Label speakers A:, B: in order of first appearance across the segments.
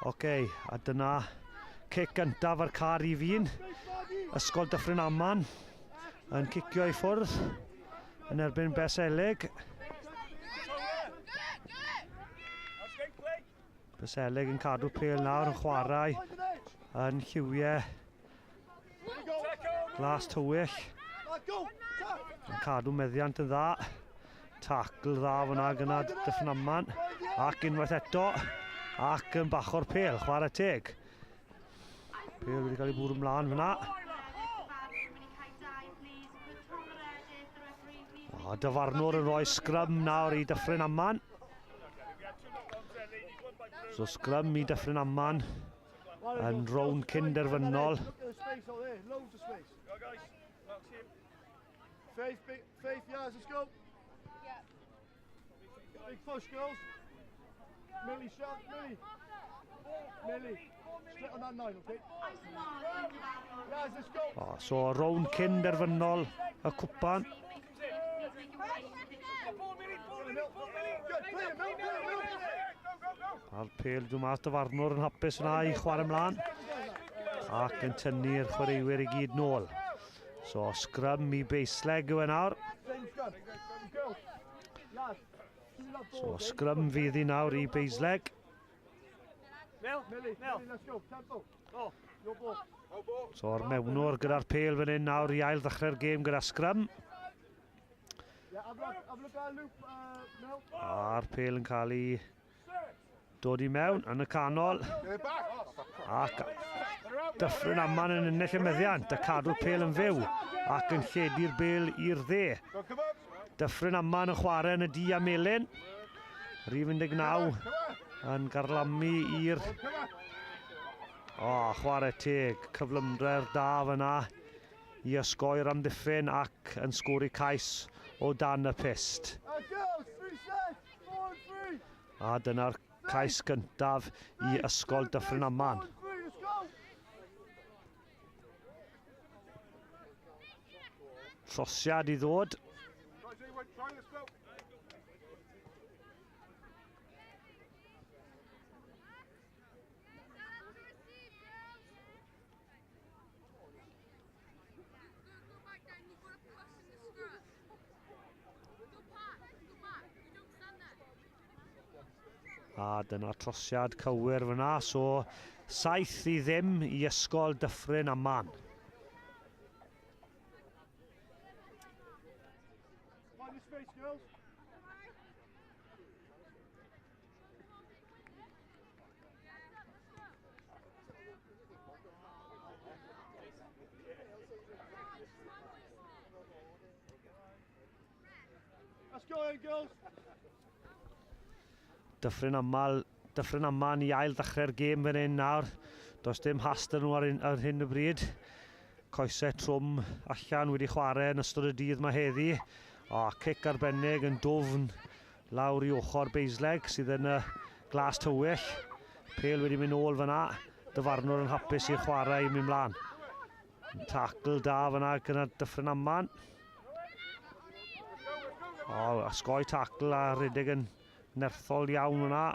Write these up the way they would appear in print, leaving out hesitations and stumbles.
A: Oce, okay, a dyna cic gyntaf ar car i fi'n. Ysgol Dyffryn Aman yn cicio i ffwrdd yn erbyn Beselig. Beselig yn cadw pel nawr yn chwarae yn lliwiau glas tywyll. Yn cadw meddiant yn dda. Tacl dda fyna gyda Dyffryn Aman. Ac unwaith eto. Ac yn bacho'r pel, chwarae teg. Pel wedi cael ei bwrw ymlaen fyna. O, dyfarnwr yn rhoi sgrym nawr i Dyffryn Aman. So sgrym i Dyffryn Aman yn rownd cyn derfynol.
B: Faith, big, Faith, yes, let's go. Big push, girls. Millie, shot, Millie. Millie, split on that nine, okay? Yes, let's go.
A: Oh, so rownd cyn derfynol y cwpan. A'r pel dwi'n mas dyfarnwr yn hapus yna i chwarae ymlaen. Ac yn tynnu'r chwaraewyr i gyd nôl. So sgrym i Beisleg yw e nawr. So sgrym fydd i nawr i Beisleg. So'r mewnwr gyda'r pel fan hyn nawr i ail ddechrau'r gêm gyda sgrym. A'r pel yn cael ei dod i mewn yn y canol. Ac Dyffryn Aman yn ennill y meddiant a cadw'r pel yn fyw ac yn lledu'r bel i'r dde. Dyffryn Aman yn chwarae yn y du a melyn. Rhif 19 yn garlamu i'r... O, oh, chwarae teg, cyflymdre'r da fyna i osgoi'r amddiffyn ac yn sgori cais o dan y pyst. A dyna'r cais gyntaf i Ysgol Dyffryn Aman. Trosiad i ddod. A dyna trosiad cywir fyna, so 7-0 i Ysgol Dyffryn Aman.
B: Find the space, girls. Let's go then, girls.
A: Dyffryn Amal, Dyffryn Aman i ail ddechrau'r gêm fan hyn nawr. Does dim hast yn nhw ar, un, ar hyn o bryd. Coesau trwm allan wedi chwarae yn ystod y dydd mae heddi. O, cic arbennig yn dwfn Lawr i ochr Beisleg sydd yn y glas tywyll. Pêl wedi mynd nôl fyna. Dyfarnwr yn hapus i'r chwarae i mynd mlaen. Tacl da fyna gyda Dyffryn Aman. O, osgoi tacl a rhedeg yn nerthol iawn fyna.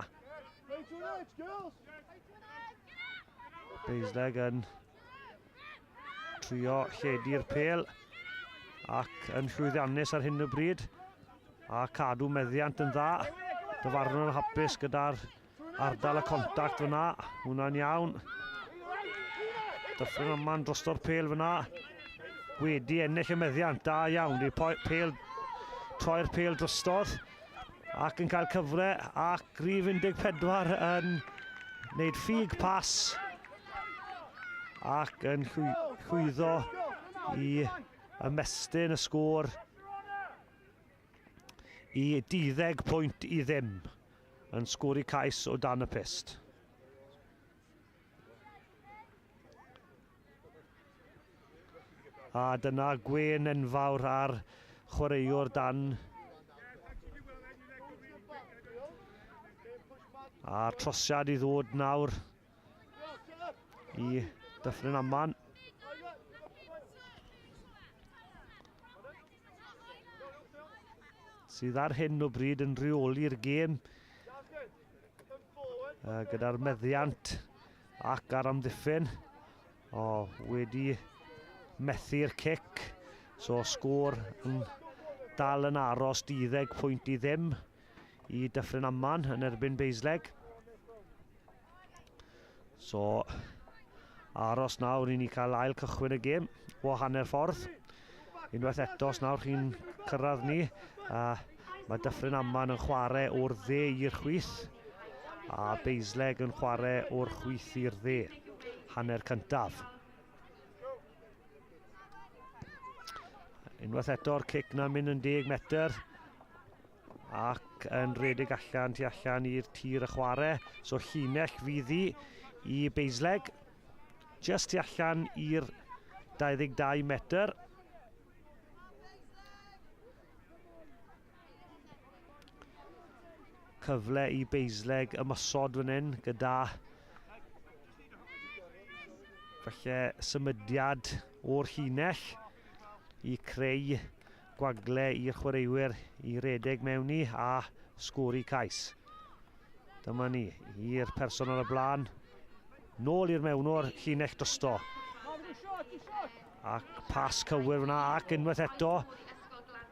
A: Beisleg yn trio lledu'r pêl ac yn llwyddiannus ar hyn o bryd a cadw meddiant yn dda. Dyfarnwr yn hapus gyda'r ardal y contact fyna. Hwna'n iawn. Dyffryn Aman drosto'r pêl fyna. Wedi ennill y meddiant, da iawn. Di pêl, troi'r pêl drostodd ac yn cael cyfle ac rif 14 yn wneud ffug pas ac yn llwyddo i ymestyn y sgôr i 12 pwynt i ddim yn sgori cais o dan y pyst. A dyna gwên enfawr ar chwaraewr dan A'r trosiad i ddod nawr i Dyffryn Aman. Sydd ar hyn o bryd yn rheoli'r gêm gyda'r meddiant ac ar amddiffyn. O, wedi methu'r cic. So sgôr yn dal yn aros 12 pwynt i ddim i Dyffryn Aman yn erbyn Beisleg. So, aros nawr i ni cael ail cychwyn y gêm o hanner ffordd. Unwaith eto, os nawr chi'n cyrraedd ni, mae Dyffryn Aman yn chwarae o'r dde i'r chwith, a Beisleg yn chwarae o'r chwith i'r dde. Hanner cyntaf. Unwaith eto'r cic na'n mynd yn 10 metr ac yn rhedeg allan tu allan i'r tir y chwarae. So llinell fydd hi i Beisleg. Just tu allan i'r 22 metr. Cyfle i Beisleg ymosod fan hyn gyda falle symudiad o'r llinell i creu gwagle i'r chwaraewyr i redeg mewn i a sgori cais. Dyma ni, i'r person ar y blaen. Nôl i'r mewnwr, llinell drosto. Ac pas cywir fyna, ac unwaith eto,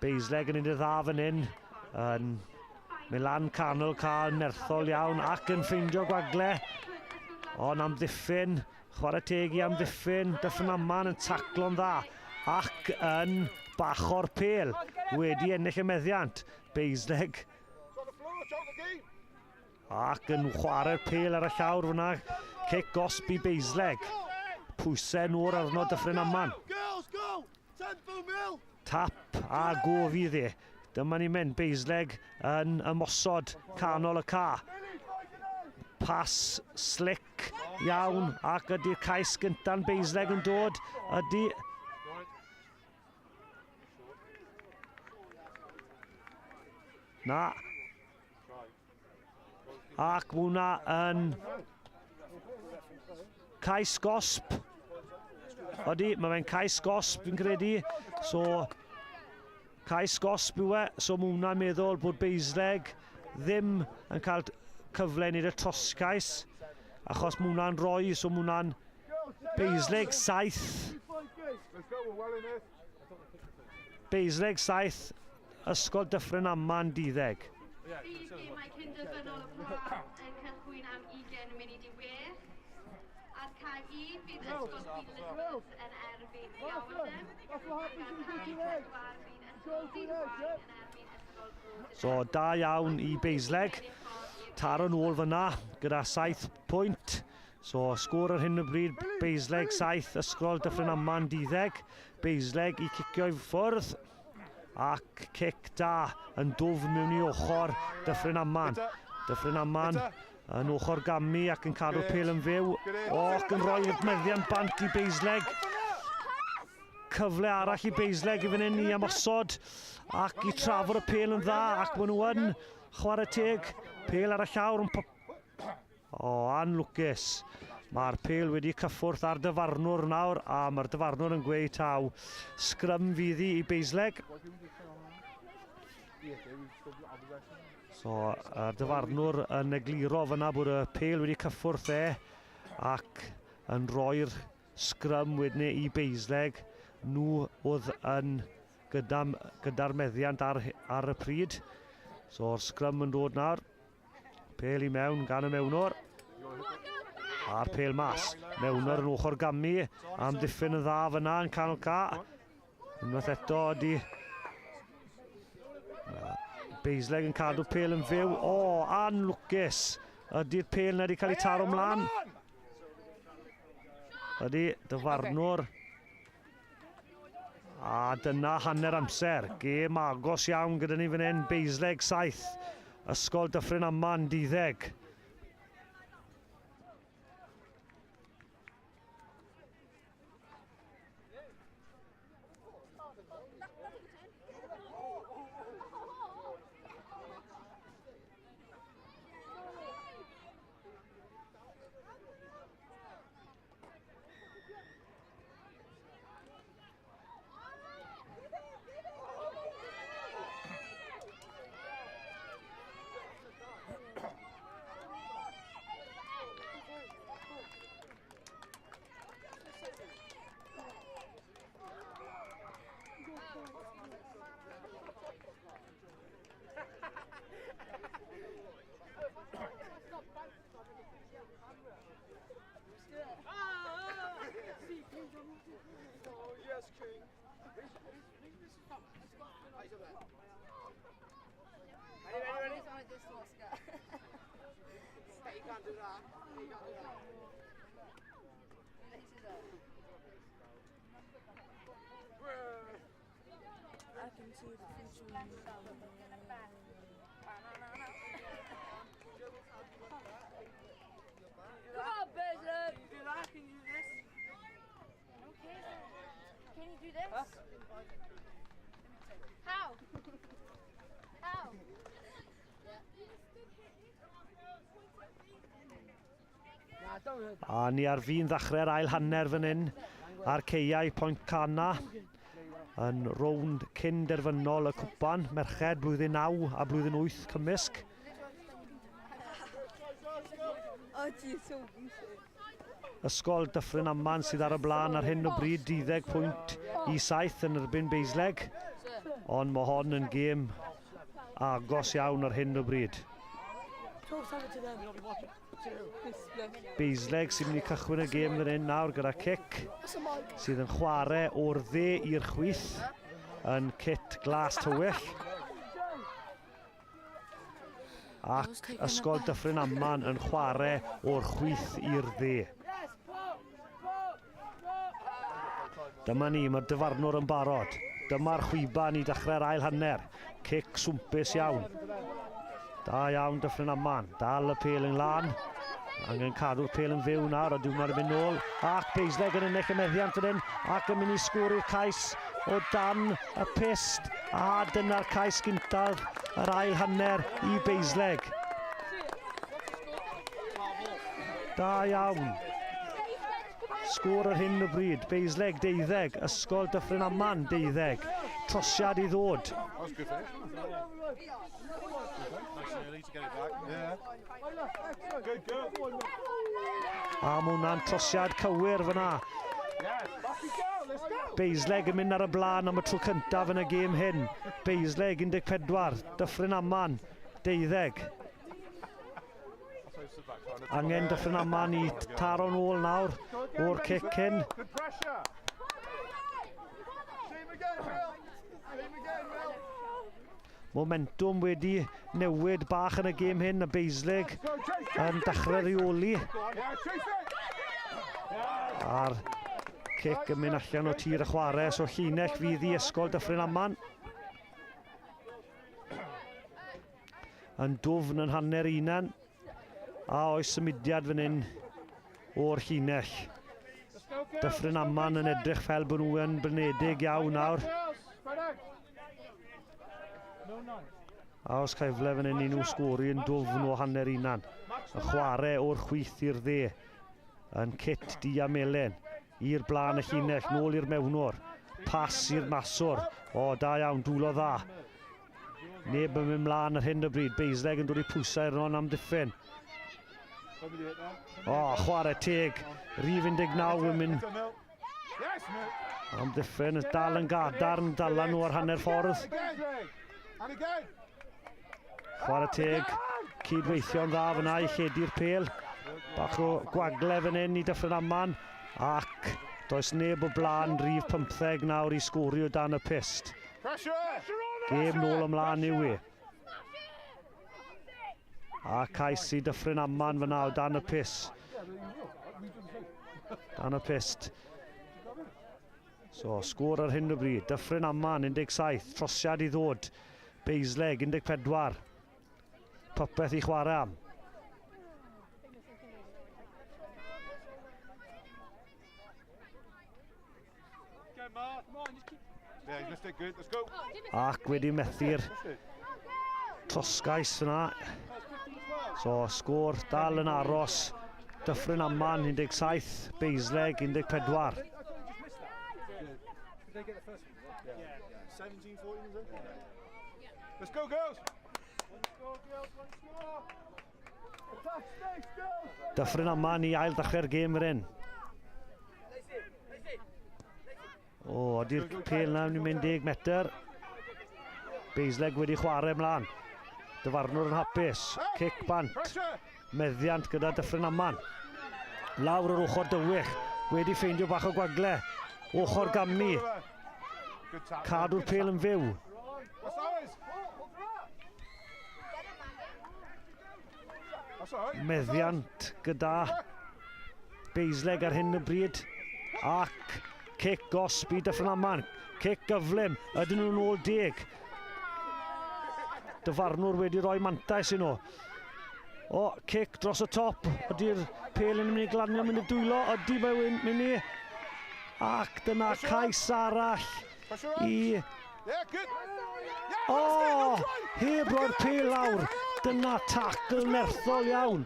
A: Beisleg yn un dda fan hyn, yn mynd lan canol cael nerthol iawn ac yn ffeindio gwagle. Ond amddiffyn, chwarae teg i amddiffyn, Dyffryn Aman yn taclo'n dda ac yn bacho'r pêl wedi ennill y meddiant. Beisleg Ac yn chwarae'r pêl ar y llawr fyna. Cic gosb i Beisleg. Pwysau nôr arno Dyffryn Aman. Tap a go fydd e. Dyma ni'n mynd. Beisleg yn ymosod canol y ca. Pas slick iawn ac ydy'r cais gynta'n Beisleg yn dod. Ydy Na. Ac mae hwnna yn cais gosb. Ydy, mae fe'n cais gosb fi'n credu. So, cais gosb yw e. So mae hwnna'n meddwl bod Beisleg ddim yn cael cyfle i wneud y trosgais. Achos mae hwnna'n rhoi, so mae hwnna'n Beisleg 7. Beisleg 7, Ysgol Dyffryn Aman 12.
C: Bydd gemau cynderfynol y plant yn cychwyn am 20 munud i wech. Ar cae 1 bydd Ysgol Queen Elizabeth yn erbyn Gowerton ac ar cae 4 bydd Ysgol Didwai yn erbyn Ysgol Bro
A: So da iawn i Beisleg. Taro nôl fyna gyda 7 pwynt. So sgôr ar hyn o bryd, Beisleg 7, Ysgol Dyffryn Aman 12. Beisleg i cicio i ffwrdd. Ac cic da yn dwfn mewn i ochr Dyffryn Aman. Dyffryn Aman yn ochr gamu ac yn cadw'r pêl yn fyw. O, ac yn rhoi meddiant bant i Beisleg. Cyfle arall i Beisleg i fan hyn i ymosod ac i trafod y pêl yn dda ac maen nhw yn chwarae teg. Pêl ar y llawr yn pop... O, anlwcus. Mae'r pêl wedi cyffwrdd ar dyfarnwr nawr a mae'r dyfarnwr yn gweud taw sgrym fydd i i Beisleg. So, y dyfarnwr yn egluro fyna bod y pêl wedi cyffwrdd e ac yn rhoi'r sgrym wedyn i Beisleg. Nhw oedd yn gyda'r gyda meddiant ar, ar y pryd. So'r sgrym yn dod nawr. Pêl i mewn gan y mewnwr. A'r pêl mas. Mewnwr yn ochr gamu. Amddiffyn yn dda fyna yn canol ca. Unwaith eto ydy Beisleg yn cadw pêl yn fyw. O, oh, anlwcus. Ydy'r pêl na wedi cael ei taro mlaen. Ydy, dyfarnwr. A dyna hanner amser. Gêm agos iawn gyda ni fan hyn. Beisleg 7. Ysgol Dyffryn Aman 12.
D: Can you do this? How? How?
A: A ni ar fin ddechrau'r ail hanner fan hyn ar ceiau Pontcanna yn rownd cyn derfynol y cwpan merched blwyddyn 9 a blwyddyn 8 cymysg. Ysgol Dyffryn Aman sydd ar y blaen ar hyn o bryd 12 pwynt i 7 yn erbyn Bassaleg. Ond mae hon yn gêm agos iawn ar hyn o bryd. Bassaleg sy'n mynd i cychwyn y gêm fan hyn nawr gyda cic sydd yn chwarae o'r dde i'r chwith yn kit glas tywyll. Ac Ysgol Dyffryn Aman yn chwarae o'r chwith i'r dde. Dyma ni, mae'r dyfarnwr yn barod. Dyma'r chwiban i dechrau'r ail hanner. Cic swmpus iawn. Da iawn Dyffryn Aman. Dal y pêl yn lân. Angen cadw'r pêl yn fyw nawr, a dwi'n mynd mynd nôl. Ac Bassaleg yn ennill y meddiant fan hyn, ac yn mynd i sgori'r cais o dan y pyst. A dyna'r cais gyntaf yr ail hanner i Bassaleg. Da iawn. Sgôr ar hyn o bryd, Bassaleg 12, Ysgol Dyffryn Aman 12. Trosiad i ddod.
E: That was good finish. Nice and early to get it back. Yeah. Good, good.
A: A mae hwnna'n trosiad cywir fyna.
E: Yes. Back you go. Let's go.
A: Bassaleg yn mynd ar y blaen am y tro cyntaf yn y gêm hyn. Bassaleg 14, Dyffryn Aman 12. Angen Dyffryn Aman i taro nôl nawr o'r cic hyn.
E: Good pressure.
B: Same again, Will. Same again, Will.
A: Momentum wedi newid bach yn y gêm hyn, y Bassaleg
E: Go, chase, chase.
A: yn dechrau reoli.
E: Yeah, chase it.
A: A'r cic yn mynd allan o tir y chwarae, so llinell fydd i Ysgol Dyffryn Aman. Yn dwfn yn hanner unan. A oes symudiad fan hyn o'r llinell.
E: Let's go, girls.
A: Dyffryn Aman yn edrych fel bod nhw yn blinedig iawn nawr.
E: Girls, spread out. No nine.
A: A oes cyfle fan hyn i nhw sgori yn dwfn o hanner unan.
E: Match
A: Y
E: the man.
A: chwarae o'r chwith i'r dde. Yn kit du a melen. I'r blaen y llinell, nôl i'r mewnwr. Pas i'r maswr. O, da iawn, dwylo dda. Neb yn mynd mlaen ar hyn o bryd. Bassaleg yn dod i pwysau arno'n amddiffyn.
E: Somebody hit now.
A: O, chwarae teg. Rhif 19 yn mynd
E: It's a Mill. Yes, Mill.
A: amddiffyn. Dal yn gadarn, dala nhw ar hanner ffordd.
E: Again. And again.
A: Chwarae teg. Cydweithio'n dda fyna i lledu'r pêl. Bach o gwagle fan hyn i Dyffryn Aman. Ac does neb o blaen rhif 15 nawr i sgorio dan y pyst.
E: Pressure.
A: Gêm nôl ymlaen yw i. A cais i Dyffryn Aman fyna o dan y pyst. Dan y pyst. So, sgôr ar hyn o bryd. Dyffryn Aman, 17. Trosiad i ddod. Bassaleg, 14. Popeth i chwarae am.
E: Go, Mark. Come on, just keep. Yeah, he's missed it. Good. Let's go.
A: Ac wedi methu'r
E: Missed it.
A: trosgais yna. So, sgôr dal yn aros. Dyffryn Aman, 17. Bassaleg, 14.
E: I thought you just missed that. Did they get the first one? Yeah. 17, 14, is it? Yeah. Let's go, girls.
B: One score, girls, one score. Attack stakes, girls.
A: Dyffryn Aman i ail ddechrau'r gêm fan hyn. O, ydy'r pêl na yn mynd 10 metr. Bassaleg wedi chwarae ymlaen. Dyfarnwr yn hapus. Cic bant.
E: Pressure.
A: Meddiant gyda Dyffryn Aman. Lawr yr ochr dywych. Wedi ffeindio bach o gwagle. Ochr gamu. Cadw'r pêl yn fyw. Meddiant gyda Beisleg ar hyn o bryd. Ac cic gosb i Dyffryn Aman. Cic gyflym. Ydyn nhw'n ôl deg. Dyfarnwr wedi rhoi mantais i nhw. O, cic dros y top. Ydy'r pêl yn mynd i glanio, mynd i dwylo. Ydy mae'n mynd i... Ac dyna cais arall i... O, heb roi'r pêl lawr. Dyna tacl nerthol iawn.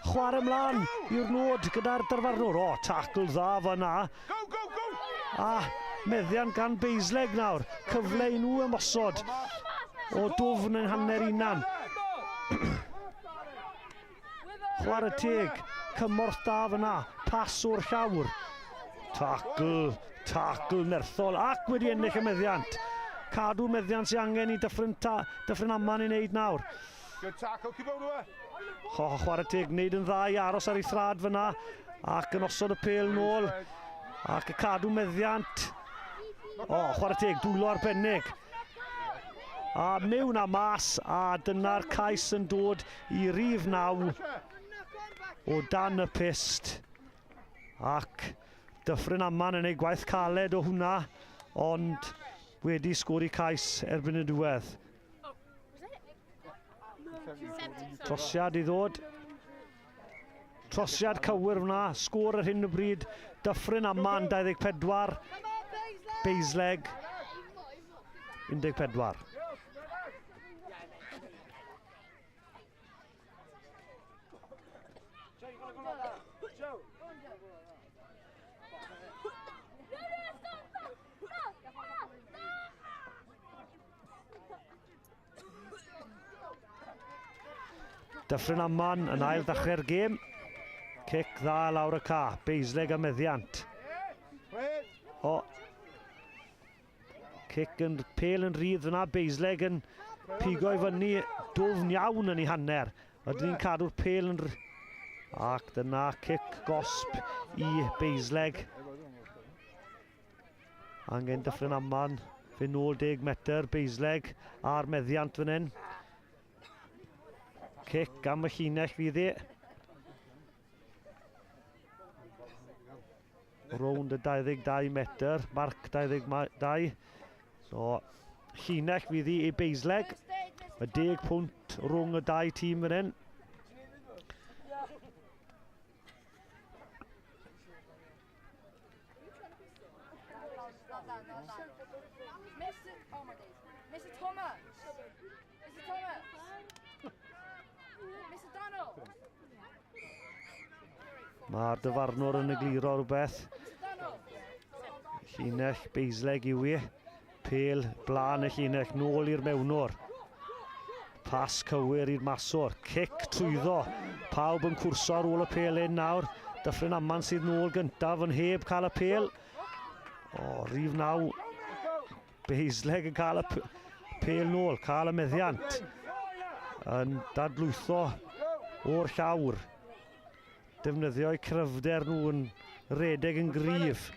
A: Chwarae ymlaen yw'r nod gyda'r darfarnwr. O, tacl dda fyna. A meddiant gan Beisleg nawr. Cyfle i nhw ymosod o dwfn yn hanner unan. Chwarae teg, cymorth da fyna, pas o'r llawr. Tacl, tacl nerthol ac wedi ennill y meddiant. Cadw meddiant sy'n angen i Dyffryn, ta, Dyffryn Aman i wneud nawr.
E: Good tackle, keep over there.
A: Ho, chwarae teg, wneud yn dda i aros ar ei thrad fyna ac yn osod y pêl nôl ac y cadw meddiant. O, chwarae teg, dwylo arbennig. A mewn a mas, a dyna'r cais yn dod i rif 9 o dan y pyst. Ac Dyffryn Aman yn ei gwaith caled o hwnna, ond wedi sgori cais erbyn y diwedd. Trosiad i ddod. Trosiad cywir fyna, sgôr ar hyn o bryd. Dyffryn Aman 24, Beisleg 14. Dyffryn Aman yn ail ddechrau'r gêm. Cic dda lawr y ca. Beisleg a meddiant. O. Cic yn pêl yn rhydd fyna. Beisleg yn pigo i fyny dwfn iawn yn ei hanner. Ydyn ni'n cadw'r pêl yn... Ac dyna cic gosb i Beisleg. Angen Dyffryn Aman. Fe nôl 10 metr, Beisleg a'r meddiant fan hyn. Cic am y llinell fydd hi. Rownd y 22 metr, marc 22. So, llinell fydd hi i Beisleg. Mae 10 pwynt rhwng y dau tîm fan hyn.
D: Mr Thomas! Mr Thomas! Mr Donald!
A: Mae'r dyfarnwr yn egluro rhywbeth. Llinell Beisleg yw i. Pêl blaen y llinell nôl i'r mewnwr. Pas cywir i'r maswr. Cic trwyddo. Pawb yn cwrso ar ôl y pêl hyn nawr. Dyffryn Aman sydd nôl gyntaf yn heb cael y pêl. O, rhif 9. Beisleg yn cael y pêl nôl, cael y meddiant. Yn dadlwytho o'r llawr. Defnyddio'u cryfder nhw yn redeg yn gryf.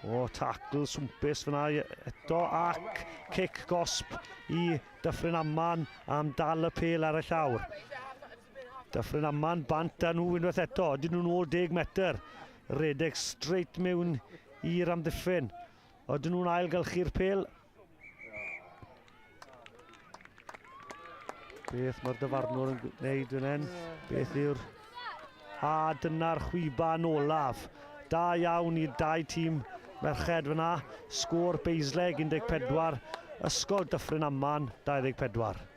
A: O, tacl swmpus fyna eto ac cic gosb i Dyffryn Aman am dal y pêl ar y llawr. Dyffryn Aman bant â nhw unwaith eto. Ydyn nhw'n ôl 10 metr. Redeg straight mewn i'r amddiffyn. Ydyn nhw'n ailgylchu'r pêl. Beth mae'r dyfarnwr yn gwneud fan hyn? Beth yw'r... A dyna'r chwiban olaf. Da iawn i'r dau tîm merched fyna. Sgôr Beisleg 14, Ysgol Dyffryn Aman 24.